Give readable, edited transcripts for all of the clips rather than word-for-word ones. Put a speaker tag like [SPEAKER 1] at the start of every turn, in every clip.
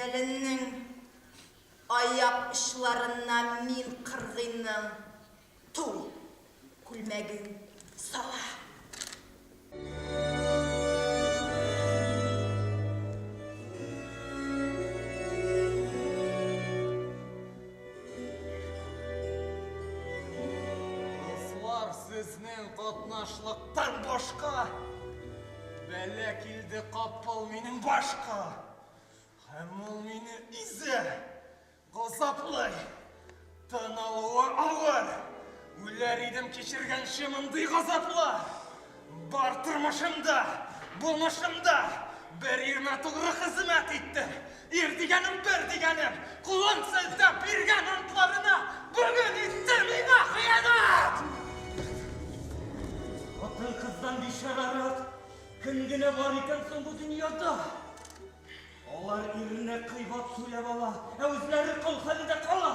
[SPEAKER 1] Гүзәленең аяк очларына мин кыргыйның туй күлмәген сала.
[SPEAKER 2] Дуслар, сезнең катнашлыктан башка бәла килде капыл минем башка. Һәм ул мине изә, газаплый. Тын алуы авыр. Үләр идем кичергәнче мондый газаплар. Бар тормышымда, булмышымда бер ирмә тугры хезмәт иттем. Ир дигәнем бер дигәнем, кулын селтәп биргән антларына бүген итте миңа хыянәт! Хатын-кыздан бичарарак кем генә бар икән соң бу дөньяда? Алар иренә кыйбат сөйләп ала, ә үзләре кол хәлендә кала.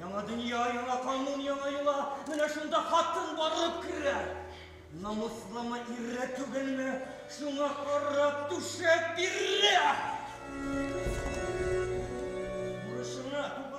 [SPEAKER 2] Яңа дөнья, яңа канун, яңа йола, менә шунда хатын барып керә. Намуслымы, ире түгелме, шуңа карап түшәк бирә. Бурычыңа түгел.